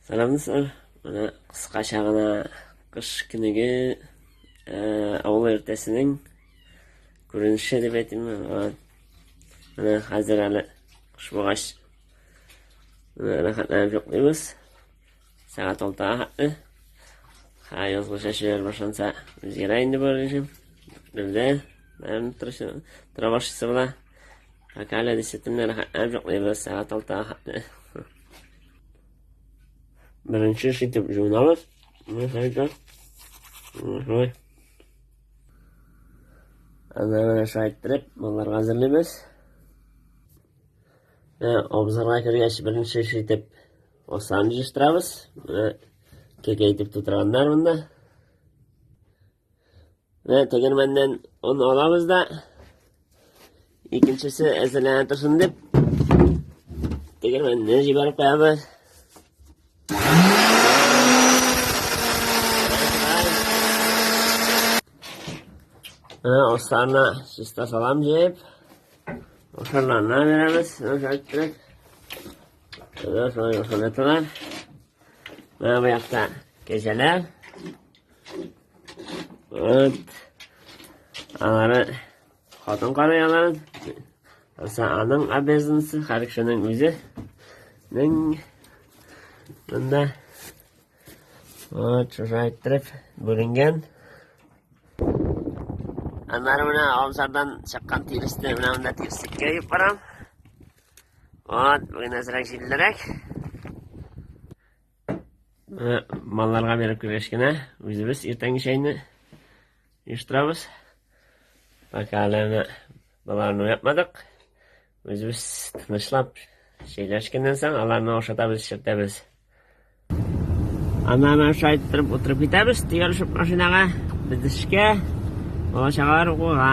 Сәлам дуслар. Менә кыскача гына кыш көнеге авыл иртәсенең күренеше дип әйтимме? Менә хәзер әле кыш булгач менә рәхәтләнеп йоклыйбыз. Сәгать 6-га хәтле. Ха, язгы чәчүләр башланса, үзгәрә инде бу режим. Бездә бәрен тора башлыйсы була. Пока әле действительно рәхәтләнеп йоклыйбыз сәгать 6-га хәтле. Беренче эш итеп жуынабыз. Менә шулай. Шулай. Аннары менә шулай иттереп малларга әзерлибез. Абзарга кергәч беренче эш итеп осланы җыештырабыз. Менә кәкәй итеп тутырганнар монда. Менә тегермәннән он алабыз да, икенчесе әзерләнә торсын дип, тегермәнне җибәреп куябыз. Менә осларына чиста салам җыеп, ошарларына бирәбез, ошайтырып. Менә шулай ошалаталар. Менә бу якта кәҗәләр. Вот. Алары хатын карый аларын. Asa аның обязанности, һәр кешенең үзе. Нең монда вот шулай иттереп бүленгән. Аннары менә абзардан чыккан тиресне менә монда тиреслеккә өеп барам. Вот, бүген әзрәк җиллерәк. Менә малларга биреп кергәч кенә үзебез иртәнге чәйне оештырабыз. Пока әле менә балаларны уятмадык. Үзебез тынычлап чәйләр эчкәннән соң аларны ашатабыз, эчертәбез. Аннан менә шулай иттереп утырып китәбез, төялешеп машинага, без эшкә, бала-чагалар укуга.